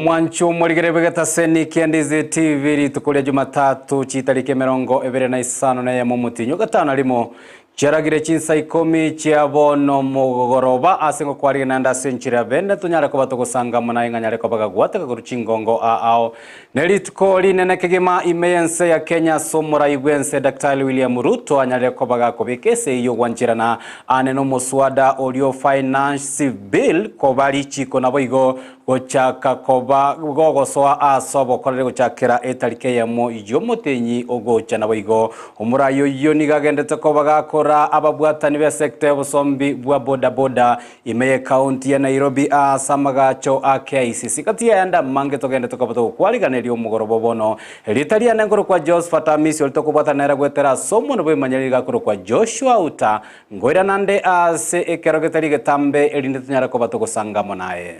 Omwancho omorigere bw'egetaseni kia Ndizi TV rituko ria Jumatatu chitariki 25 omotienyi o gatano na rimo chiaragire chinsa ikomi chia bono mogoroba ase ngokwarigania naende ase enchera bene tonyare koba togosanga naye ng'a nyare koba gagwateka korwa chingongo ao Ne rituko rinene kegima ime y'ense ya Kenya ase omorai bw'ense Daktari William Ruto anyarire koba gakobeka esegi y'ogwancherana ane nomoswada oria o Finance Bill koba richiko naboigo gochaka koba gogosoa ase obokoreri gochakera etariki eyemo y'omotenyi ogocha naboigo omorai oyio nigo agendete koba gakora ababwatani b'esecta y'obosombi bwa boda boda Ime y'Ekaunti ya Nairobi aase amagacho a KICC gati y'ayande amange togende tokoba togokwariganeria omogoroba bono. Erieta riane nkorokwa Josphat Amisi oria tokobwatana nere goetera ase omonwa bw'emanyereri iga akorokwa Joshua Uta. Ngoirana nde aase ekero getari getambe erinde tonyare koba togosanga amo naye.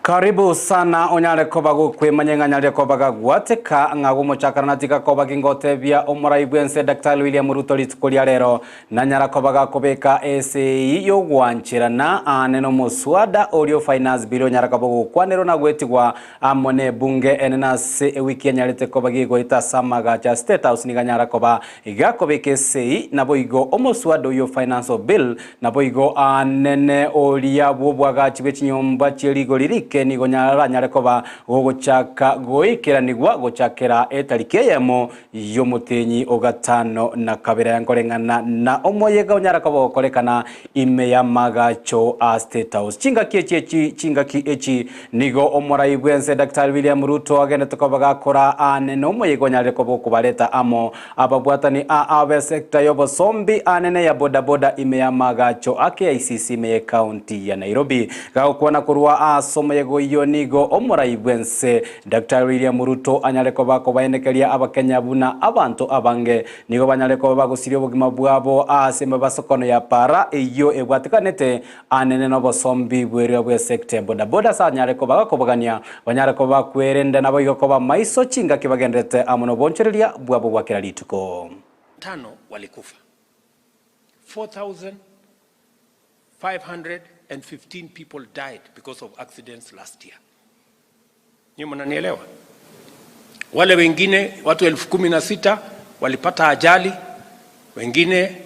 Karibu sana onyare koba gokwemanya ng'a nyarire koba gagwateka ng'a gomochakana na tiga koba gingotebia omorai bwense Daktari William Ruto rituko ria rero nanyara koba gakobeka esei yogwancherana aane nomoswada oria finance bill onyara koba gokwanerwa na gwetigwa amo ne ebunge enene ase ewiki enyarete koba gigoita ase amagacho a State House nigo anyara koba gakobeka esei naboigo omoswada oyio finance bill Naboigo aanene oria bw'oboagachi bwe chinyomba chie rigori rike nigo aranyare koba gogochaka goikeranigwa gochakera etariki eyemo y'omotenyi o gatano na kabere nkoreng'ana na omoyega onyara koba ogokorekana ime y'amagacho a State House. Chingaki echi echi chingaki echi nigo omorai bw'ense Daktari William Ruto agendete koba gakora aanene omoyega onyarire koba okobareta amo Ababwatani aa b'esecta y'obosombi anene ya bodaboda ime y'amaagacho a KICC ime y'ecounty ya Nairobi. Gagokwana korwa ase omoyega oyio nigo omorai bw'ense Daktari William Ruto anyare koba kobaenekeria abakenya buna abanto abange nigo banyare koba bagosiria obogima bwabo ase emebasokono ya para eyio ebwatekanete anene nobosombi bw'erio bw'esecta ya bodaboda ase anyare koba gakobogania Banyare koba bakwerende naboigo koba maiso chingaki bagenderete amo nobonchoreria bwabo bwa kera rituko. Tano walikufa. 4,515 people died because of accidents last year. Nyinyi mnanielewa? Wale wengine watu 16,000 walipata ajali, wengine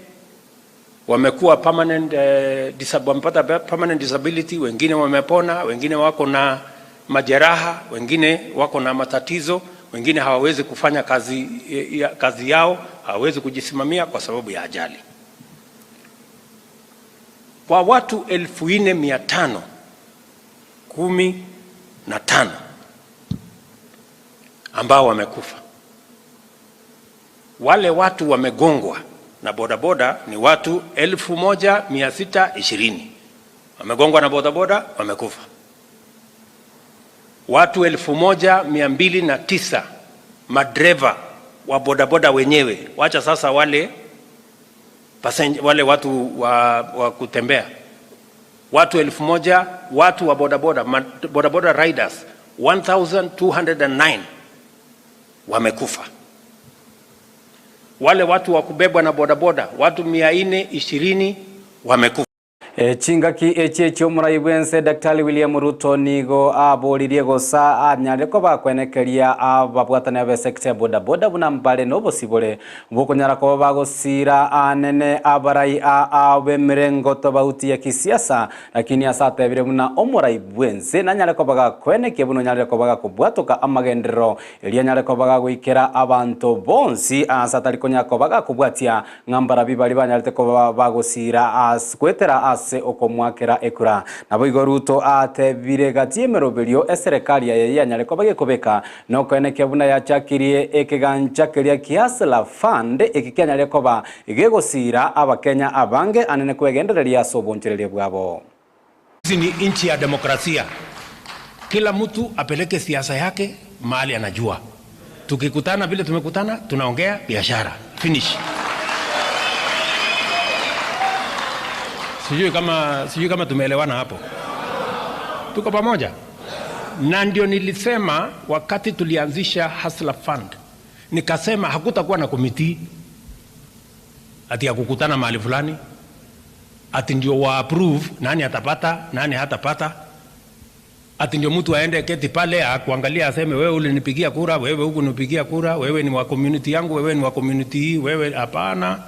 wamekuwa permanent, eh, disab wamepata permanent disability, wengine wamepona, wengine wako na majeraha, wengine wako na matatizo, wengine hawawezi kufanya kazi, ya, kazi yao, hawawezi kujisimamia kwa sababu ya ajali. Kwa watu 4,515 ambao wamekufa, wale watu wamegongwa na bodaboda ni watu 1,620 wamegongwa na bodaboda wamekufa. Watu 1,209 madereva wa bodaboda wenyewe, wacha sasa wale passenger, wale watu wa kutembea, watu 1,000 watu wa bodaboda, bodaboda riders 1209 wamekufa. Wale watu wa kubebwa na bodaboda watu 420 wamekufa. Chingaki echi echi'omorai bw'ense Daktari William Ruto nigo aboririe gosa anyare koba akwenekeria ababwatani ab'esecta ya bodaboda buna mbare nobosibore bw'okonyara koba bagosira anene abarai aa b'emerengo tobauti ya kisiasa lakini ase atebire buna omorai bw'ense nanyare koba gakwenekia buna onyarire koba gakobwatoka amagenderero Erio anyare koba gagoikera abanto bonsi aase atari konya koba gakobwatia ng'a mbarabi baria banyarete koba bagosiira aase goetera ase okomoakera ekura. Naboigo Ruto atebire gati y'emeroberio eserekari yaye yanyare koba gekobeka nokoenekia buna yachakirie ekegancha keria kia Hustler Fund eki kianyarire koba gegosiira abakenya abange anene kwegendereria ase obonchoreria bwabo. Sisi ni nchi ya demokrasia, kila mtu apeleke siasa yake mahali anajua. Tukikutana vile tumekutana, tunaongea biashara finish. Sijui kama, sijui kama tumeelewana hapo. Tuko pamoja? Na ndio nilisema wakati tulianzisha Hustler Fund, nikasema hakutakuwa na committee ati ya kukutana mahali fulani ati ndio wa approve nani atapata nani hatapata, ati ndio mtu aende keti pale akuangalia aseme wewe ulinipigia kura, wewe hukunipigia kura, wewe ni wa community yangu, wewe ni wa community hii, wewe hapana.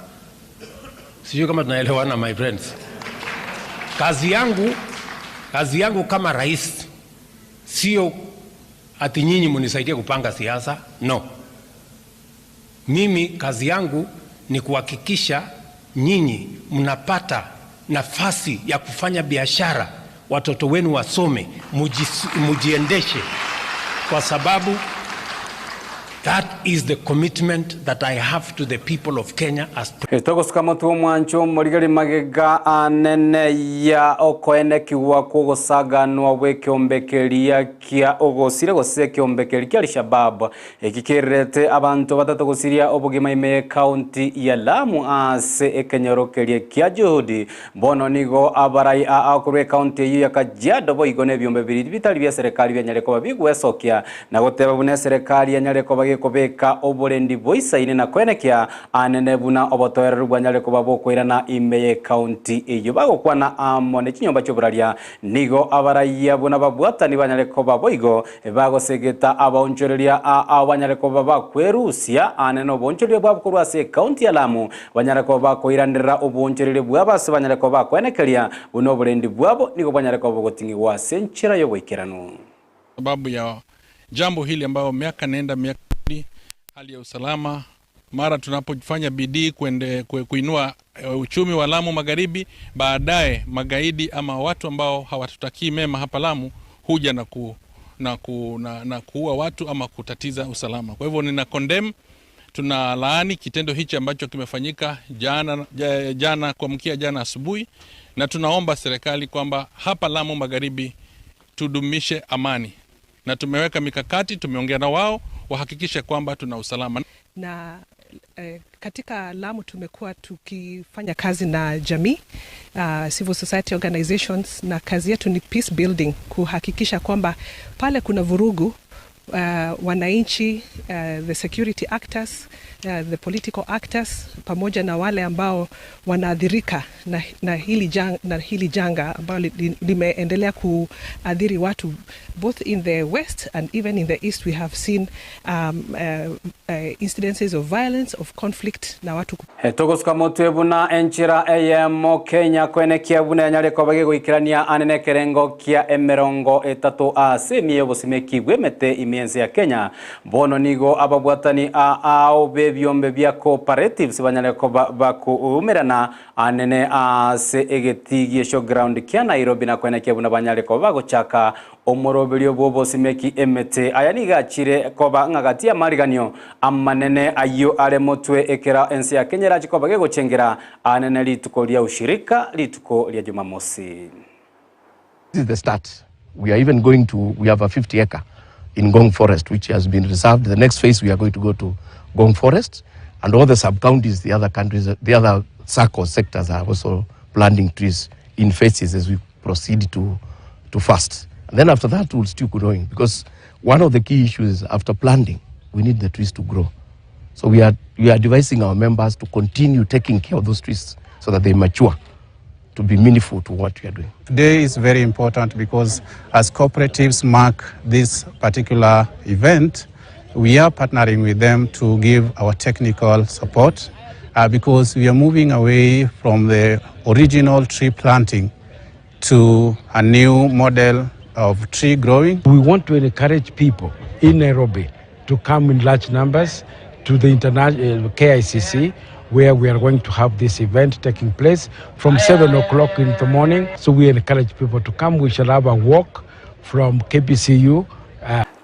Sijui kama tunaelewana my friends. Kazi yangu, kazi yangu kama rais sio ati nyinyi munisaidie kupanga siasa, no. Mimi kazi yangu ni kuhakikisha nyinyi mnapata nafasi ya kufanya biashara, watoto wenu wasome, mujiendeshe, kwa sababu that is the commitment that I have to the people of Kenya as Togosuka motwe omwancho omorigeri magega anene ya okoenekigwa kw'ogosaganwa bw'ekeombe keria kia ogosira gose ekeombe keria kia Al-Shabab eki kererete abanto batato gosiria obogima ime y'ecounty ya Lamu ase ekenyoro keria kia Juhudi. Bono nigo abarai aa korwa ecounty eyio ya Kajiado boigo nebiombe biria bitari bia serikali bianyare koba bigwesokia na goteba buna eserekari yanyare koba gekobeka oborendi boisaine na koenekia anene buna obotoereru bwanyare koba bokoirana ime y'ecounty eyio. Bagokwana amo ne chinyomba chi'oboraria nigo abaraiya buna babwatani banyare koba boigo bagosegeta abaonchoreria aa banyare koba bakwerusia anene oboonchoreria bwabo korwa ase ecounty ya Lamu banyare koba bakoiranerera oboonchoreria bwabo ase banyare koba bakoenekeria buna oborendi bwabo nigo bwanyare koba bogoting'igwa ase enchera y'oboikeranu. Sababu ya jambo hili ambayo miaka nenda miaka rudi, hali ya usalama mara tunapofanya bidii kuinua uchumi wa Lamu Magharibi, baadaye magaidi ama watu ambao hawatutakii mema hapa Lamu huja na kuua watu ama kutatiza usalama. Kwa hivyo nina condemn, tunalaani kitendo hichi ambacho kimefanyika jana kuamkia jana asubuhi, na tunaomba serikali kwamba hapa Lamu Magharibi tudumishe amani, na tumeweka mikakati, tumeongea na wao wahakikishe kwamba tuna usalama. Na katika Lamu tumekuwa tukifanya kazi na jamii, civil society organizations, na kazi yetu ni peace building, kuhakikisha kwamba pale kuna vurugu, wananchi, the security actors, the political actors, pamoja na wale ambao wanaathirika na hili janga ambalo limeendelea kuathiri watu both in the west and even in the east. We have seen incidences of violence, of conflict na watu ku- Togosuka motwe buna enchera eyemo Kenya kwenekia buna yanyare koba gegoikerania anene kerengo kia emerongo etato ase emiye obosimeki bw'emete imiense ya Kenya. Bono nigo ababwatani ao b'ebiombe bia cooperatives banyare koba bakuumerana anene ase egeti gie showground kia Nairobi na kwenekia buna banyare koba bagochaka omoroberio bw'obosimeki emete. Aya nigo achire koba ng'agati ya mariganio amanene ayo are motwe ekera ense ya Kenya erachi koba gegochengera anene rituko ria ushirika rituko ria Jumamosi. This is the start. We are even going to, we have a 50 acre in Ngong Forest, which has been reserved. The next phase, we are going to go to Ngong Forest, and all the sub-counties, the other countries, the other SACCO sectors are also planting trees in phases as we proceed to fast. And then after that, we'll still growing, because one of the key issues is after planting, we need the trees to grow. So we are advising our members to continue taking care of those trees so that they mature to be meaningful to what we are doing. Today is very important because as cooperatives mark this particular event, we are partnering with them to give our technical support, because we are moving away from the original tree planting to a new model of tree growing. We want to encourage people in Nairobi to come in large numbers to the KICC, where we are going to have this event taking place from 7 o'clock in the morning. So we encourage people to come. We shall have a walk from KPCU.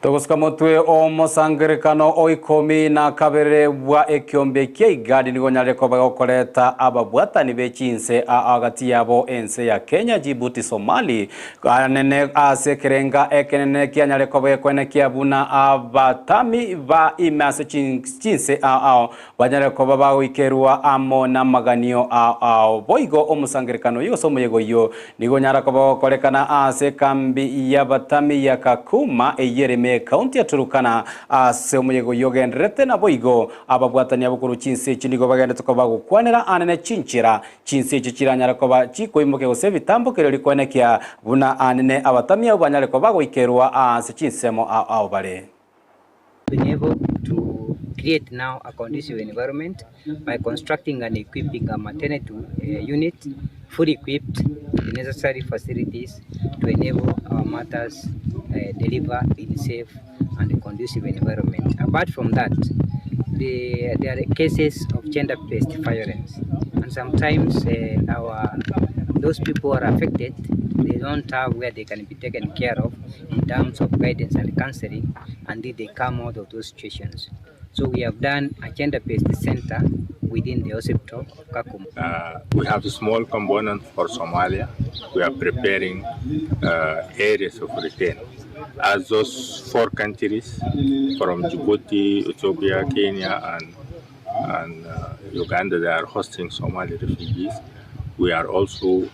Togosuka motwe omosangererekano o ikomi na kabere bwa ekiombe kia IGAD nigo onyarire koba gokoreta ababwatani be chinse aa gati yabo ense ya Kenya, Djibouti, Somali anene ase ekerenga ekenene kianyare koba gekoenekia buna abatami ba ime ase chinse ao Banyare koba bagoikerwa amo namaganio ao ao. Boigo omosangererekano oyio gose omoyega oyio nigo onyara koba ogokorekana aase ekambi y'abatami ya Kakuma eyio ere ime y'Ekaunti ya Turukana ase omoyega oyio ogendererete. Naboigo ababwatani abo korwa chinse echio nigo bagenderete koba bagokwanera aane ne chinchera chinse echio chiranyare koba chikoimokia gose ebitambokerio rikoenekia buna aane ne abatami abwo banyare koba bagoikerwa aase chinsemo ao ao bare. Been able to create now a conducive environment by constructing and equipping a maternity unit fully equipped with the necessary facilities to enable our mothers deliver in safe and conducive environment. Apart from that, the, there are cases of gender-based violence and sometimes uh, our those people who are affected they don't have where they can be taken care of in terms of guidance and counseling until they come out of those situations. So we have done a gender-based center within the hospital of Kakuma. We have a small component for Somalia. We are preparing areas of return. As those four countries from Djibouti, Ethiopia, Kenya, and, and Uganda, they are hosting Somali refugees. We are also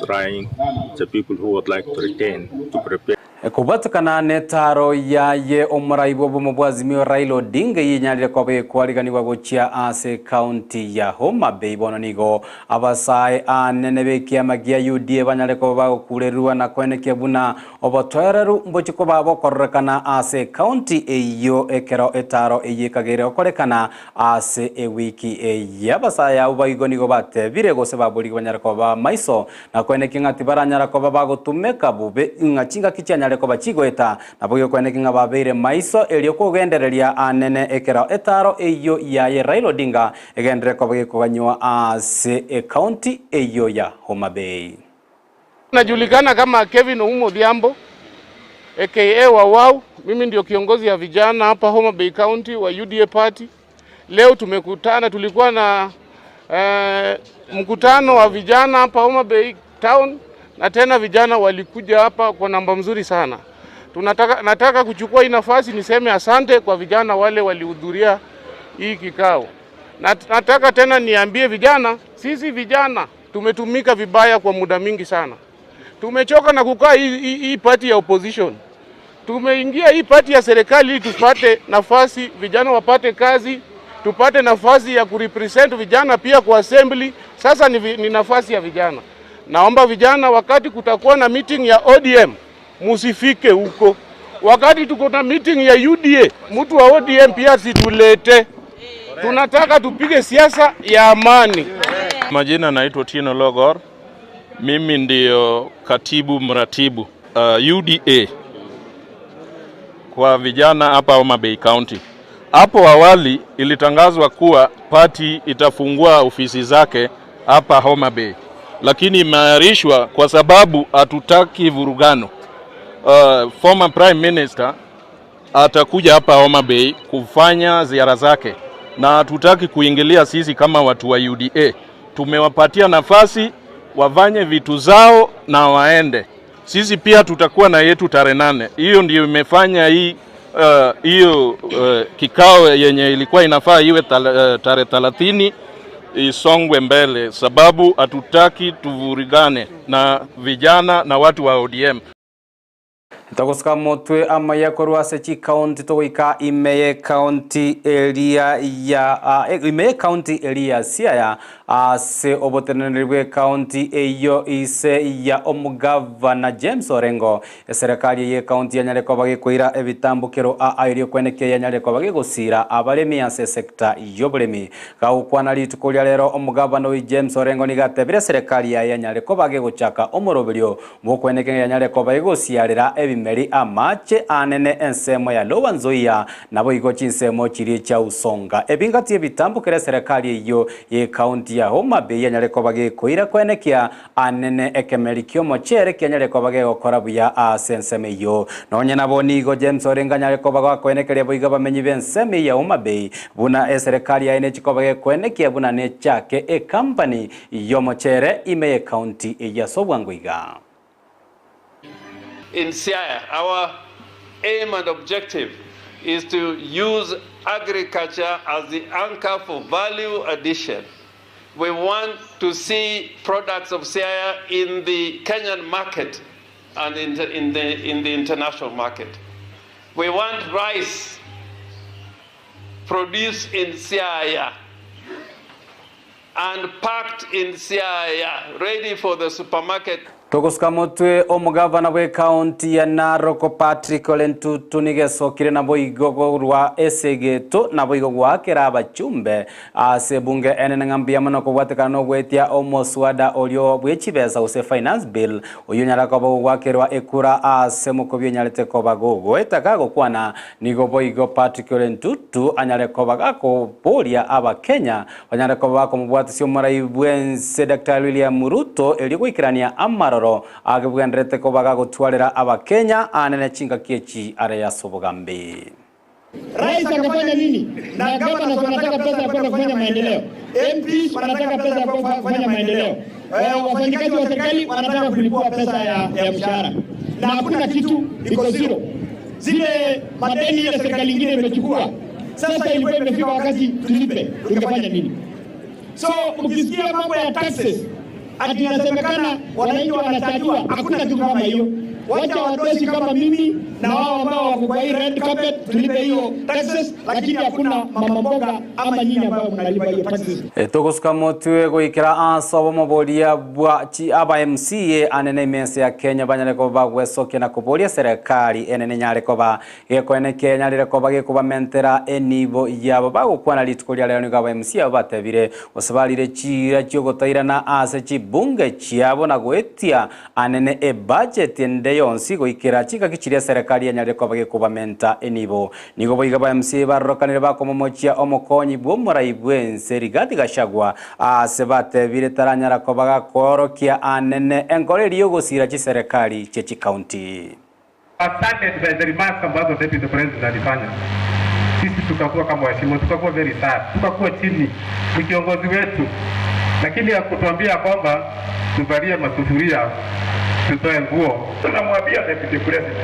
trying the people who would like to return to prepare. Kobwatekana netaro yaye omorai bw'obomo bwa Azimio Raila Odinga eyenyarire koba ekwariganigwa gochia ase ekaunti ya Homa Bay bono nigo abasae anene b'ekiama gia UDA banyare koba bagokurerwa na koenekia buna obotoereru mbochie koba bokororekana ase ekaunti eyio ekero etaro eyio ekageire gokorekana Ase ewiki eye abasae abwo baigo nigo batebire gose baborigwe banyare koba maiso, na koenekia ng'a tibaranyara koba bagotumeka bobe, ng'a chingaki chianyare koba chigoeta. Naboigo koenekia ng'a babeire maiso erio kogendereria anene ekero etaaro eyio yaye Raila Odinga egenderere koba gekoganywa ase ecounty eyio ya Homa Bay. Najulikana kama Kevin Oumo Odhiambo aka Wawau. Mimi ndio kiongozi ya vijana hapa Homa Bay County wa UDA Party. Leo tumekutana, tulikuwa na eh, mkutano wa vijana hapa Homa Bay Town na tena vijana walikuja hapa kwa namba mzuri sana. Tunataka, nataka kuchukua hii nafasi niseme asante kwa vijana wale walihudhuria hii kikao. Nataka tena niambie vijana, sisi vijana tumetumika vibaya kwa muda mingi sana. Tumechoka na kukaa hii, hii, hii party ya opposition. Tumeingia hii party ya serikali ili tupate nafasi, vijana wapate kazi, tupate nafasi ya kurepresent vijana pia kwa assembly. Sasa ni, ni nafasi ya vijana. Naomba vijana, wakati kutakuwa na meeting ya ODM musifike huko. Wakati tuko na meeting ya UDA, mtu wa ODM pia situlete. Tunataka tupige siasa ya amani. Majina naitwa Tino Logor. Mimi ndio katibu mratibu UDA kwa vijana hapa Homa Bay County. Hapo awali ilitangazwa kuwa party itafungua ofisi zake hapa Homa Bay, lakini imeahirishwa kwa sababu hatutaki vurugano. Former Prime Minister atakuja hapa Homa Bay kufanya ziara zake, na hatutaki kuingilia sisi kama watu wa UDA. Tumewapatia nafasi wafanye vitu zao na waende. Sisi pia tutakuwa na yetu tarehe 8. Hiyo ndio imefanya hii hiyo kikao yenye ilikuwa inafaa iwe tarehe 30 isongwe mbele, sababu hatutaki tuvurigane na vijana na watu wa ODM. Togosuka motwe amaya korwa ase chikaunti togoika ime y'ekaunti eria ya uh, ime y'ekaunti eria Siaya ase oboteneneri bw'ekaunti eyo ise ya omogavana James Orengo eserekari y'ekaunti yanyare koba gekoira ebitambukero aa kwenekia yanyare koba gegosira abaremi ase esekta y'oboremi gagokwana rituko ria rero omogavana oyo James Orengo nigo atebire serikali yaye yanyare koba gegochaka omoroberio bwokwenekia yanyare koba egosiarera ebimeri. ebimeri amache anene ensemo ya Lower Nzoia naboigo chinsemo chiria chia Usonga. Ebingati ebitambokere eserekari eyio y'ecounty ya Homa Bay yanyare koba gekoira koenekia anene ekemeri ki'omochere kianyare koba gegokora buya ase ensemo eyio. Nonye nabo nigo James orenge anyare koba gakoenekeria boigo abamenyi b'ensemo eyio ya Homa Bay buna eserekari yaye nechikoba gekoenekia buna nechake ecompany y'omochere ime y'ecounty eyio ase obwango iga. In Siaya, our aim and objective is to use agriculture as the anchor for value addition. We want to see products of Siaya in the Kenyan market and in the, in the, in the international market. We want rice produced in Siaya and packed in Siaya, ready for the supermarket. Togosuka motwe omogavana bw'ekaunti ya Narok Patrick Ole Ntutu nigo esokire naboigo korwa esegeto naboigo goakera abachumbe ase ebunge enene ng'a mbuya mono kobwatekana nogwetia omoswada orio bwechibesa gose Finance Bill oyio onyare koba gogoakerwa ekura ase omokobi onyarete koba gogoeta gagokwana nigo boigo Patrick Ole Ntutu anyare koba gakoboria abakenya Banyare koba bakomobwatisia omorai bw'ense Daktari William Ruto erio goikerania amaroro agebwenderete koba gagotwarera Abakenya anene chingaki echi are ase obogambi. Rais akafanya nini? Na governors wanataka pesa ya kwenda kufanya maendeleo, MPs wanataka pesa ya kufanya maendeleo, wafanyikazi wa serikali wanataka kulipua pesa ya, ya mshahara, na hakuna kitu, iko zero. Zile madeni ile serikali ingine imechukua sasa, ilikuwa imefika wakati tulipe, tungefanya nini? So ukisikia mambo ya taxes ati inasemekana wananchi wanatajiwa, hakuna kitu kama hiyo. Wacha wadosi kama mimi na wao ambao wako kwa hii red carpet tulipe hiyo taxes, lakini hakuna mama mboga ama nyinyi ambao mnalipa hiyo taxes. Togosuka motwe goikera ase obomo boria bwa chi aba MCA anene ime ense ya Kenya banyare koba bagwesokia na koboria serikali enene enyare koba gekoenekia enyarire koba gekobamentera enibo yabo bagokwana rituko ria rero nigo aba MCA abo batebire gose barire chiira chiogotairana ase chibunge chiabo na goetia Anene ebudget ende yonsi goikera chingaki chiria eserekari yanyarire koba gekobamenta enibo. Nigo boigo aba MCA barorokanire bakomomochia omokonyi bw'omorai bw'ense Rigathi Gachagua aase batebire taranyara koba gakoorokia anene enkoro eria y'ogosira chiserekari chie chikaunti. Saddened by the remarks ambazo Deputy President alifanya. Sisi tukakuwa kama waheshimiwa, tukakuwa very sad, tukakuwa chini, ni kiongozi wetu, lakini hakutuambia kwamba tuvalie masufuria tutoe nguo. Tunamwambia Deputy President,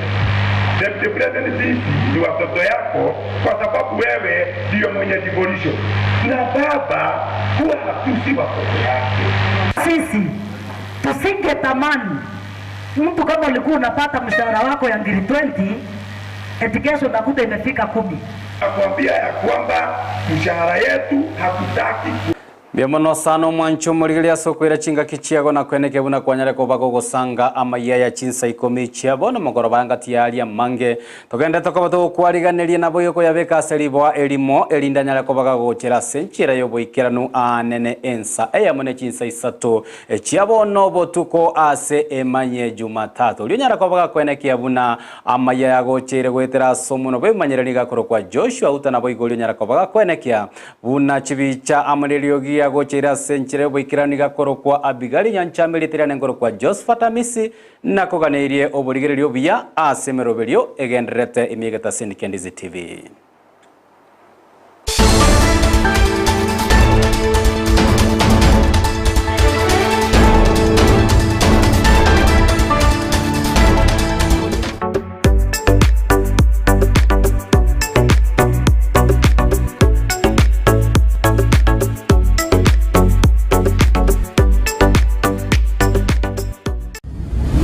Deputy President, sisi ni watoto yako kwa sababu wewe ndiyo mwenye devolution, na baba huwa hatusi watoto yake. Sisi tusingetamani mtu kama ulikuwa unapata mshahara wako ya ngiri 20 eti kesho unakuta imefika kumi. Nakwambia ya kwamba mshahara yetu hatutaki. Mbuya mono sana omwancho omorigereria ase okoira chingaki chiago na koenekia buna kwanyare koba gogosanga amayia ya chinsa ikomi chia bono mogoroba anga tiyari amange. Togenderete koba togokwariganeria naboigo koyabeka ase riboa erimo, erinde anyare koba gagochera ase enchera y'oboikeranu aanene ensa eyemo ne chinsa isato chia bono botuko ase emanye Jumatatu. Oria onyare koba gakoenekia buna amaya yagocheire goetera ase omonwa bw'ebimanyererio gakorokwa Joshua Uta naboigo oria onyare koba gakoenekia buna chibicha amo neriogi yagocheire ase enchera y'oboikeranu igakorokwa Abigali Nyanchama erieta riane nkorokwa Josphat Amisi nakoganeirie oborigereria obuya ase emeroberio egendererete ime y'egetasini kia Ndizi TV.